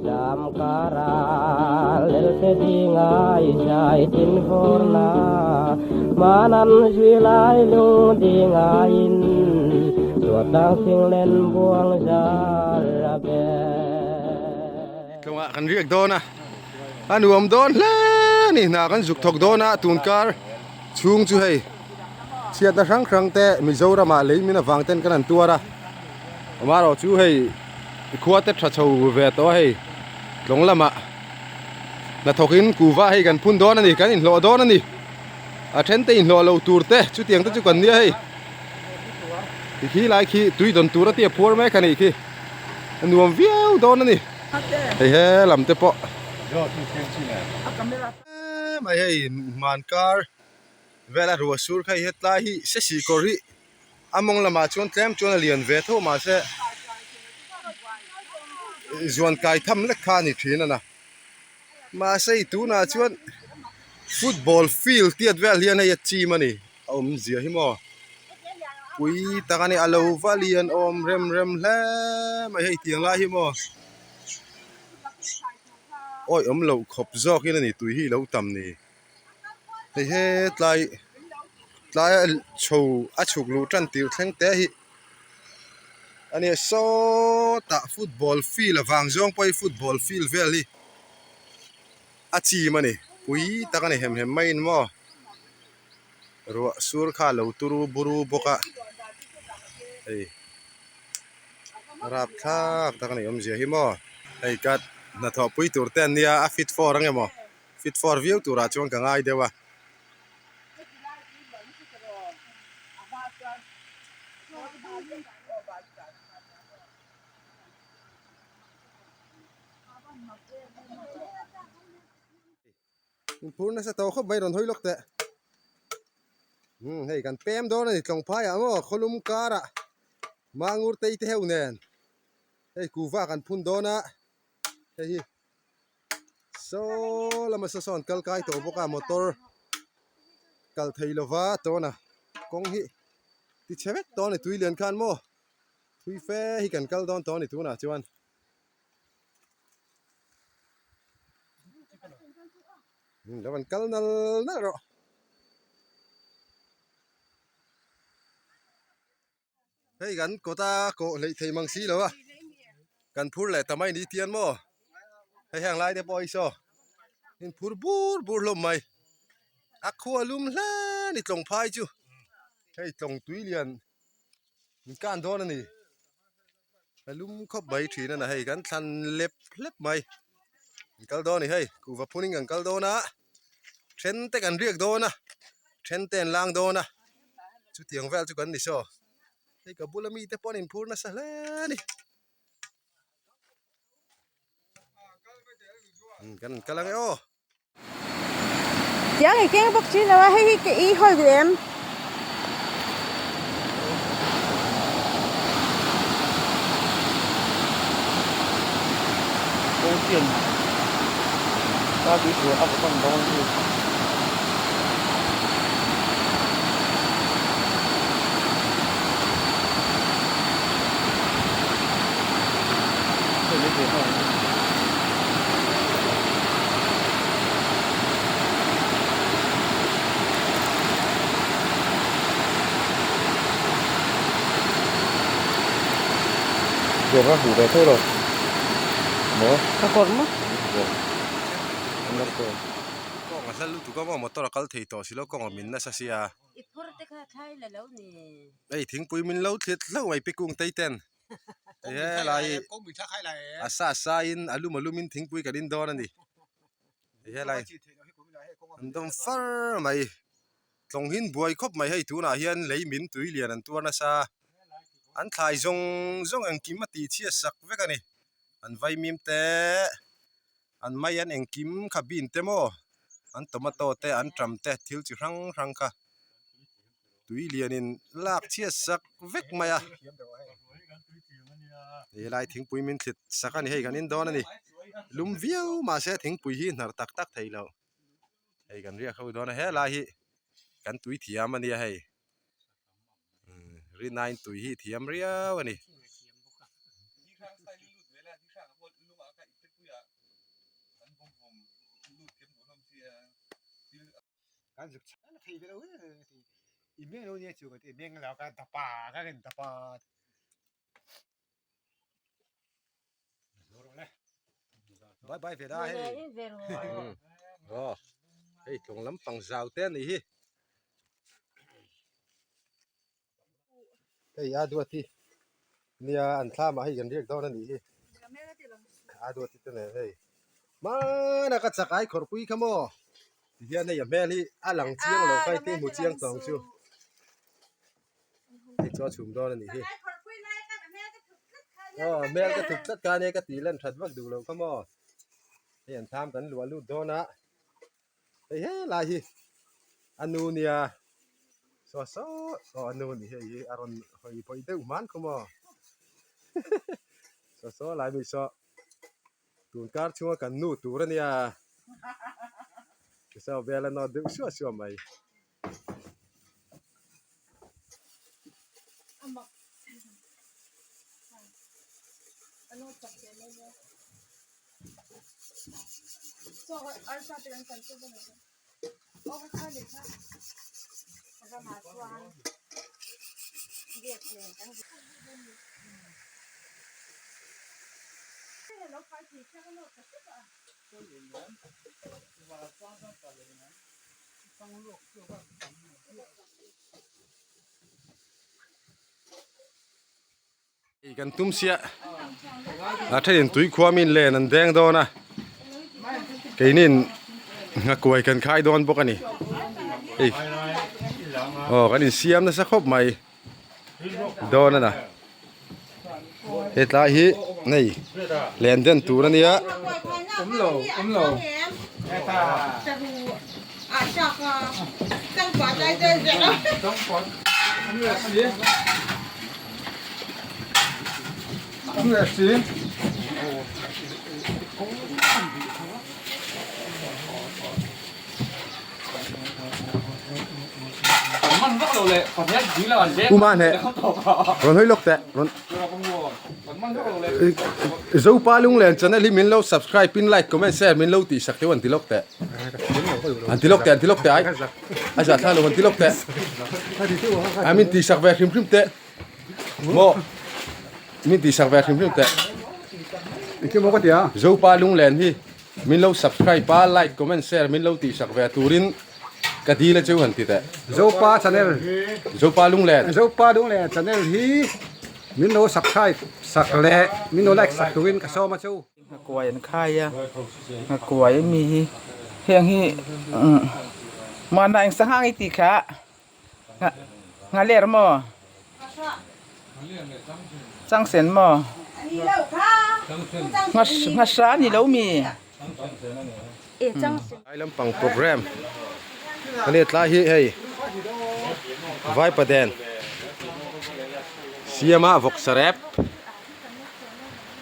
Zam kara lelte dingai zai tin vorna manan zui lai lung dingain tuatang singlen buang zar a be. Tlawngah kan riak dawn a, a nuam dawn hle a ni. Hna kan zuk thawk dawn a, tunkar chhung chu hei chhiatna hrang hrang te Mizoramah lei min avang ten kan han tuar a, amaherawh chu hei khua te tha chho ve tawh a hei tlawng lamah hnathawk in kuhva hei kan phun dawn a ni, kan inhlawh dawn a ni, a then te inhlawh lo tur te chutiang te chu kan nia hei tikhi lai khi tui dawn tur a tia phuar mek a nih khi a nuam viau dawn a ni hei he lam te pawh mai hei hmankar vela ruah sur kha hei hetlai hi sesi kawr hi a mawng lamah chuan tlem chuan a lian ve tho mahse zuan kai tham lek kha a ni thin a na mahse hei tunah chuan football field tiat vel hian hei a chim a ni a awmzia hi maw pui tak a ni a lo va lian awm rem rem hle mai hei tiang lai hi maw awi awm loh khawp zawkin a ni tui hi a lo tam ni. Hei hetlai tlaia chho a chhuk luh tan tir thleng te hi a nia sawtah football field avang zawng pawh hi football field vel hi a chim a ni pui tak a ni hem hem mai in maw ruah sur kha a lo turu buru bawk a hei rapthlak tak a ni awmzia hi maw hei ka hnathawh pui tur te an nia a fit for ang emaw. Fit for viau turah chuan ka ngai deuh a. Inphur nasa tawh khawp mai rawn hawi lawk teh. Umm hei kan pem dawn a ni tlawng phaiah maw khawlum karah mangur tei te heu nen hei kuhva kan phun dawn a hei hi. Saw lama saw sawn kal kai tawh bawk a motor kal thei lova tawna kawng hi ti chhe vek tawh a ni tui lian khan maw thui fe hi kan kal dawn tawh a ni tunah chuan. Lo an kal nal nal rawh. Hei kan kawta kawh hleih thei mang si lo a kan phur leh ta mai ni tian maw hei heng lai te pawh hi saw in phur bur bur hlawm mai a khua lum hle ni tlawng phai chu hei tlawng tui lian min kan dawn a ni a lum khawp mai thin a na hei kan thlan lep lep mai kan kal dawn a ni hei kuhva phunin kan kal dawn a. Then te kan riak dawn a then te an lang dawn a chutiang vel chu kan ni saw hei ka bula mite pawh an inphur nasa hle a ni kan kal ang e aw. Tiang i keng bawk thin lo a hei hi ka i hawi duh em? Ruak a huh ve tho lo maw? Ka kawr maw? Kawng a hla lutuk a maw motor a kal thei tawh si lo kawng a min nasa sia. I phur te kha thlai la lo ni. Hei thingpui min lo thlit hlauh mai pikung tei ten. Helai a sa sa in a lum a lum in thingpui kan in dawn a ni. Helai an dawm far mai tlawng hin buai khawp mai hei tunah hian lei min tui lian an tuar nasa an thlai zawng zawng engkim a tih chhiat sak vek a ni an vaimim te an mai an engkim kha bean te maw an tomato te an ṭam te thil chi hrang hrang kha tui lianin lak chhiat sak vek mai a helai thingpui min thlit sak a ni hei kan in dawn a ni lum viau mahse thingpui hi hnar tak tak thei lo hei kan riak ho dawn a helai hi kan tui thiam a nia hei rinaiin tui hi thiam riau a ni. Bye bye ve da hei. Aw hei tlawng lampang zau te a nih hi. Hei a duat hi nia an thlam ah hei kan riak dawn a nih hi a duat hi te nen hei hmana ka chak ai khawrh pui kha maw ti hian hei a hmel hi a lang chiang lo kha heti hmu chiang tawng chu hei chu a chhum dawn a nih hi aw a hmel ka thup tlat kha ania ka tih lan that vak duh loh kha maw hei an thlam kan luah lut dawn a. Hei helai hi a nu nia saw saw aw a nu ni hei hi a rawn hawi pawi deuh hman khaw maw saw saw lai mi saw tun kar chhunga kan nu tur a nia saw vel a nawt deuh suah suah mai. Hei kan tum sia a thenin tui khua min len an deng dawn a keinin nghakuai kan khai dawn bawk a ni hei aw kan insiam nasa khawp mai dawn a na hetlai hi nei len den tur a nia. Uma hneh rawn hawi lawk teh rawn Zopa Lunglen channel hi min lo subscribe in like comment share min lo tih sak teuh an ti lawk teh an ti lawk teh an ti lawk teh ai a zah thla lo an ti lawk teh a min tih sak ve hrim hrim teh maw min tih sak ve hrim hrim teh Zopa Lunglen hi Min lo subscribe a, like, comment, share min lo tihsak ve turin ka dil a cheu han ti teh. Zopa channel. Zopa Lunglen. Zopa Lunglen channel hi min lo subscribe sak leh min lo like sak turin ka sawm a cheu. Nghakuai an khai a, nghakuai ami hi heng hi mahna eng sangha nge tih kha nghaler maw changsen maw nghahra a ni lo mi. Lai lampang program a ni tlai hi hei Vaipaden siama vawksa rep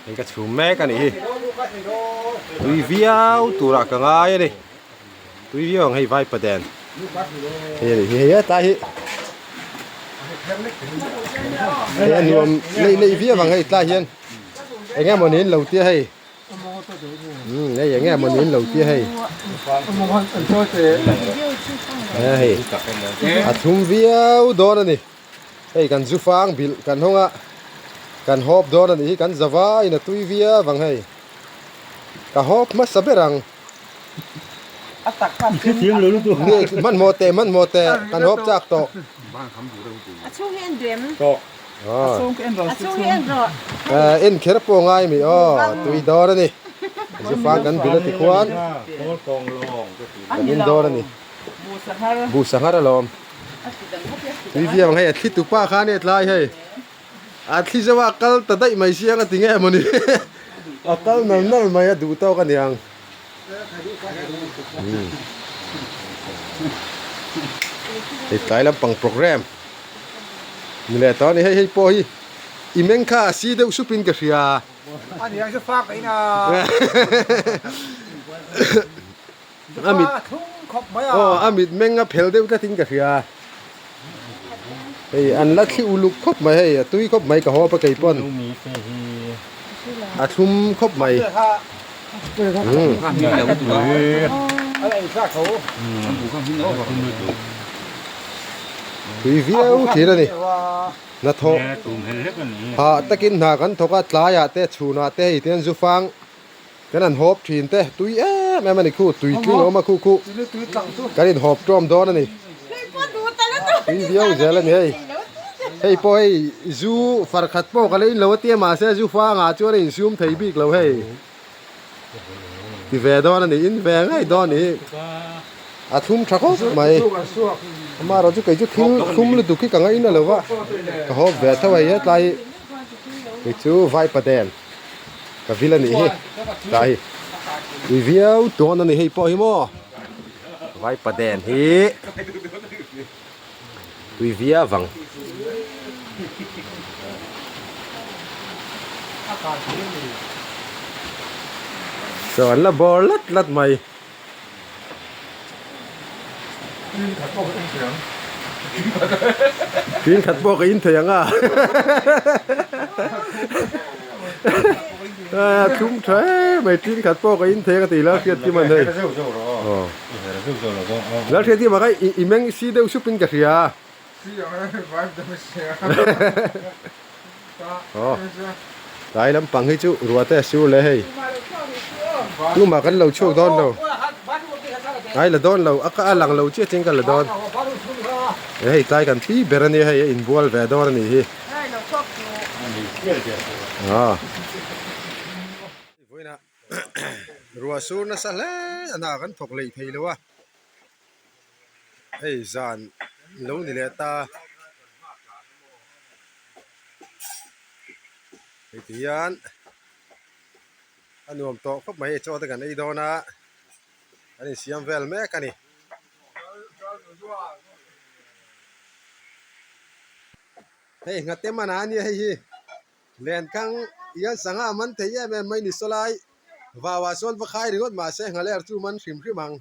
eng ka chhum mek a nih hi tui viau turah ka ngai a ni. Tui viau ang hei Vaipaden hei a nih hi hei hetlai hi hei a nuam neih neih viau ang hei tlai hian eng emaw niin lo tia hei umm hei eng emaw niin lo tia hei hei a thum viau dawn a ni hei kan zu fang bilh kan hawng a kan hawp dawn a nih hi kan za vaiin a tui viau ang hei ka hawp hmasa ber ang. Hmanhmawh teh hmanhmawh teh kan hawp chak tawh. En kher pawh ngai mi aw tui dawr a ni. Zufang kan bil a ti khuan kan in dawr a ni. Buh sanghar alawm. Tui viau ang hei a thli tupa kha a ni tlai hei. A thli zauh a kal ta daih mai siang a ti nge mawni a kal nal nal mai a duh tawk a niang. Hei tlai lampang program ni leh tawh a ni hei hei pawh hi i meng kha a si deuh sup in ka hria. A mit aw a mit meng a phel deuh tlat in ka hria hei an la thli uluk khawp mai hei a tui khawp mai ka haw pa kei pawn a thlum khawp mai. Tui viau thin a ni. Hnathawh hah takin hna kan thawk a, tlaiah te chhunah te hei tian zu fang kan han hawp thin te tui em em a ni khu, tui tling a awm a khu khu kan inhawp tawm dawn a ni. Tui viau zel a ni hei. Hei pawh hei zu far khat pawh ka la in lo a tia mahse zu fangah chuan a insum thei bik lo hei. Ti ve dawn a ni, in ve ngei dawn a ni. A thlum tha khawp mai. Amaherawhchu kei chu thil thlum lutuk hi ka ngaina lo va, ka hawp ve tho hei hetlai hi kei chu Vaipaden ka vil a nih hi tlai hi tui viau dawn a ni hei pawh hi maw Vaipaden hi tui viau vang. Saw an la bawr lat lat mai. Tin khat pawh ka in thei ang a. A thlum tha em mai tin khat pawh ka in thei ang a tih la hriat kim a ni. La hriat kim a kha i meng si deuh sup in ka hria. Tlai lampang hi chu ruah te a sur leh hei. Tumah kan lo chhuak dawn lo. Ai la dawn lo a ka a lang lo chiah chian ka la dawn. Hei tlai kan thi ber a nia hei a inbual ve dawn a nih hi. Vawiinah ruah sur nasa hle a hna kan thawk leh thei lo a. Hei zan lo ni leh ta hei ti hian a nuam tawh khawp mai chaw te kan ei dawn a an insiam vel mek a ni. Hei nghate mana a nia hei hi Lenkang hian sangha a man thei em em mai ni sawlai vauah sawn va khai ringawt mahse nghaler chu man hrim hrim ang.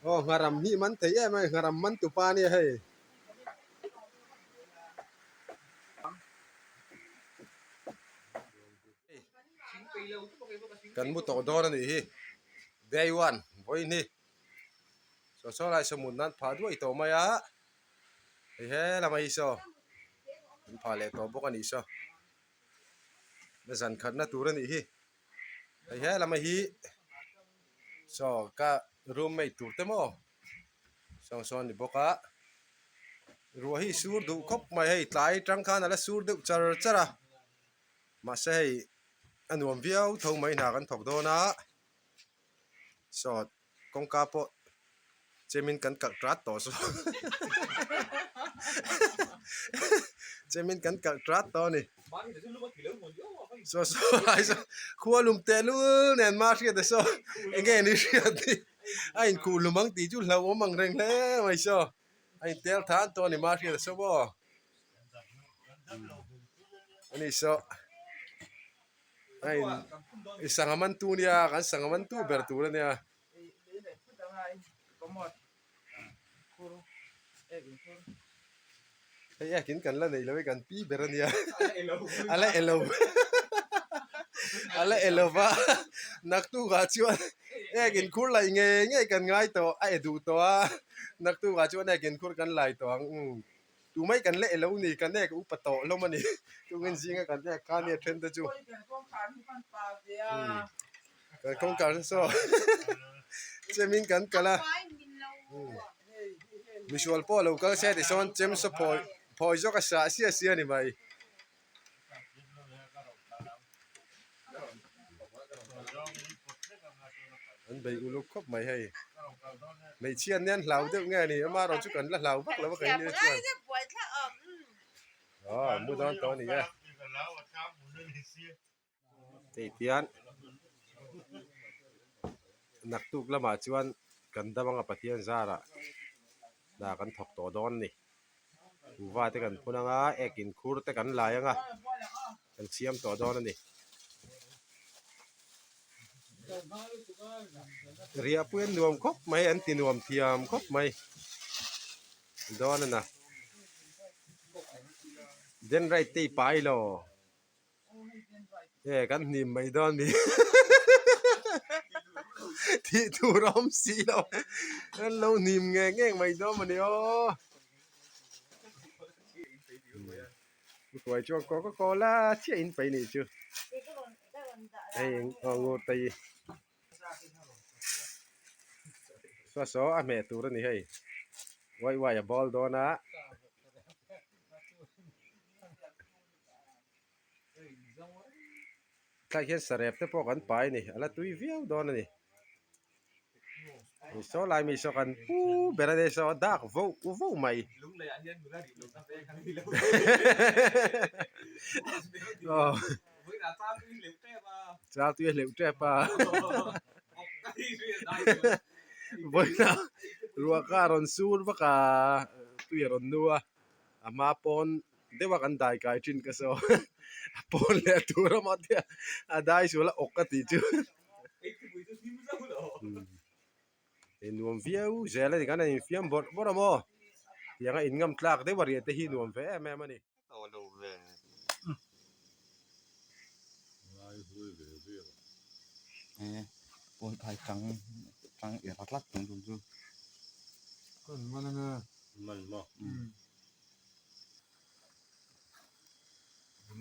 Aw ngharam hi man thei em a ngharam man tupa ania hei. Kan mu tawh dawn a nih hi day one vawiin hi saw saw lai saw mut nan phah duai tawh mai a hei he lamah hi saw an phah leh tawh bawk a nih saw zan khatna tur a nih hi. Hei he lama hi saw ka roommate tur te maw saw sawn a ni bawk a ruah hi sur duh khawp mai hei tlai atang khan a la sur deuh char char a mahse hei a nuam viau tho mai hna kan thawk dawn a saw kawngka pawh chemin kan kalh tat tawh saw chemin kan kalh tat tawh a ni saw saw lai saw khua lum teh lul nen ma hriat a saw eng nge ni hriat ni a inkhuh lum ang tih chu hlauhawm ang reng hle mai saw a intel than tawh a ni ma hriat a saw maw ani saw. A in i sangha man tu nia kan sangha man tu ber tur a nia. Hei ekin kan la nei lo e kan pi ber a nia a la elo a la elo va naktukah chuan ekin khur laih ngei ngei kan ngai tawh a e duh tawh a naktukah chuan ekin khur kan lai tawh ang umm. Tumai kan leh lo ni, kan ek upa tawh hlawm a ni. Tungin zinga kan ek kha nia then te chu. Kan kawngkhar chu saw chemin kan kal a. Misual pawh lo kal se tisawn chem saw phawi phawi zawk a sah sia sia a ni mai. An bei uluk khawp mai hei. Hmeichhia nen hlau deuh nge a ni amaherawh chu kan la hlau vak lo a kei ni chuan. Aw mu dawn tawh a ni e. Hei tian naktuk lamah chuan kan dam anga Pathian zarah hna kan thawk tawh dawn a ni. Kuhva te kan phun anga ek in khur te kan lai anga kan siam tawh dawn a ni. Riahpui an nuam khawp mai an ti nuam thiam khawp mai dawn a na. Den right te i pai lo. E kan hnim mai dawn ni. Tih tur a awm si lo. An lo hnim ngek ngek mai dawn a ni aw. Hruai chuan coca cola chiah in pai nih chu. Hei aw ngur te hi. Saw saw a hmeh tur a ni hei. Uai uai a bawl dawn a. Thlai hian sarep te pawh kan pai a ni a la tui viau dawn a ni saw lai mi saw kan pu ber a nia saw a dak voh voh mai aw chal tui a hleuh tep a vawiin ah ruah kha a rawn sur vak a tui a rawn nu a a hma pawn deuh a kan dai kai thin ka saw a pawn leh tur a mah te a dai sual a awk a tih chu in nuam viau zel a ni kan in fiam bawrh bawrh a maw tiang a in ngam tlak deuh a riah te hi nuam ve em em a ni.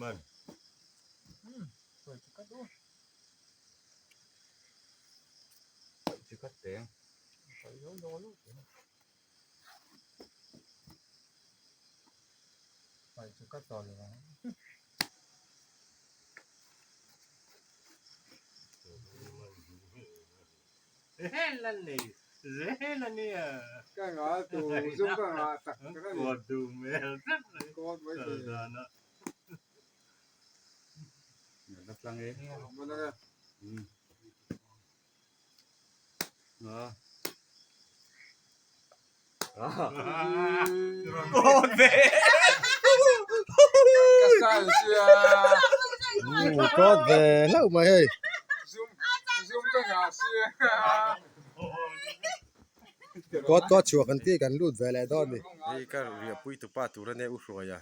Man. Kawt ve hlauh mai hei. Kawt kawt chhuah kan tih kan lut ve leh dawn a ni. Hei ka riahpui tupa tur a nia u hruai a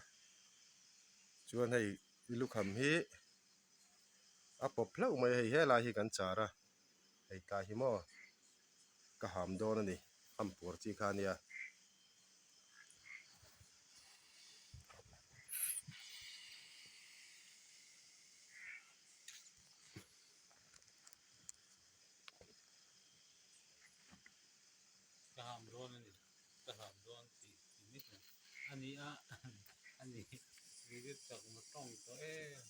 chuan hei i lukham hi a pawp hlauh mai a hei helai hi kan char a hei tlai hi maw ka ham dawn a ni ham puar chi kha a nia. Ka ham dawn a ni ka ham dawn tih tih ni hle a ni a a ni ri tak maw tawng tawh em.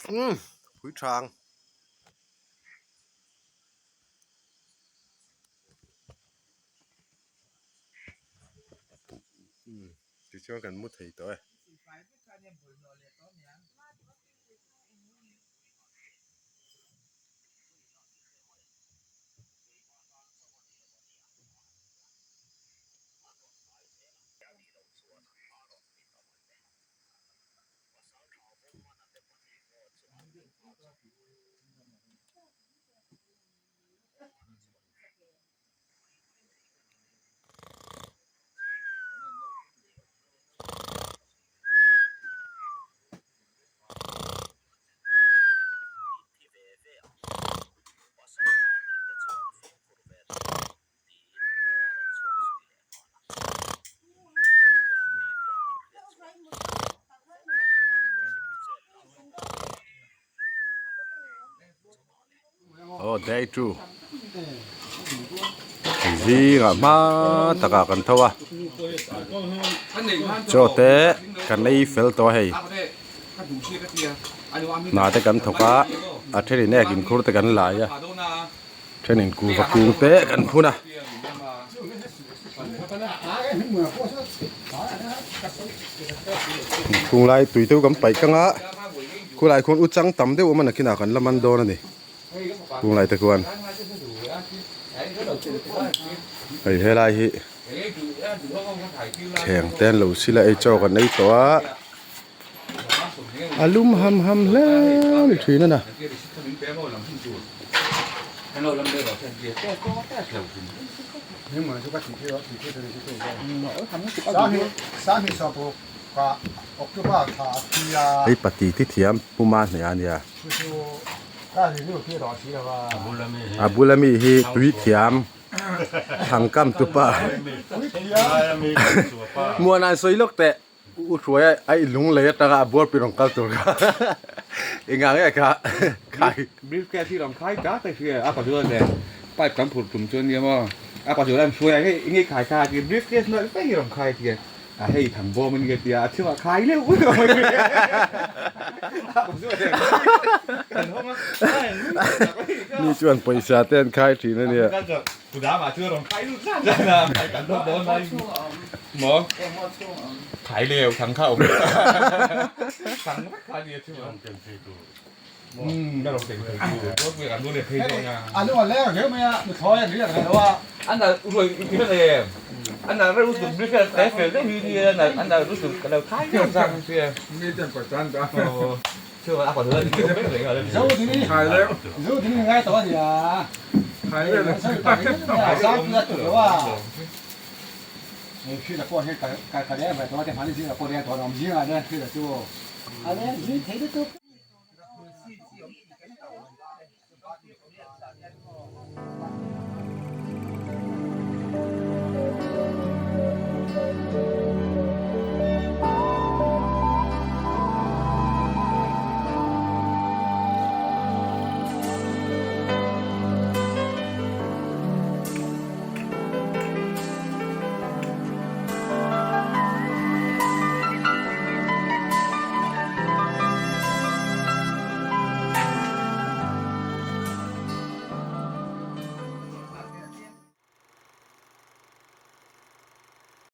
Umm pui thang umm tichuan kan mu thei tawh e. Aw day two zingah hma takah kan tho a chaw te kan ei fel tawh a hei hna te kan thawk a a thenin ek inkhur te kan lai a. Thenin kuhva kung te kan phun a. Khung lai tui deuh kan paih kang a, khulai khuan u chang tam deuh awm a nakinah kan la man dawn a ni. Kung lai te khuan hei helai hi thleng te an lo sil a ei chaw kan ei tawh a a lum ham ham hle a ni thin a na. Hei pati ti thiam puma hne a nia. A bula mi hi tui thiam thangkam tupa muan an sawi lawk teh u hruai a i lung lei atanga a buar pi rawn kal tur kha engah nge kha khai briefcase hi rawn khai ta ta hria a pachuan nen pipe kan phurh tum chu ania maw a pachuan an hruai a hei enge khai kha a ti briefcase nawlh vek hi rawn khai tia A hei thang bawm a nia tia a chhungah khai leuh leuh mai mai Mi chuan pawisa te an khai thin a nia.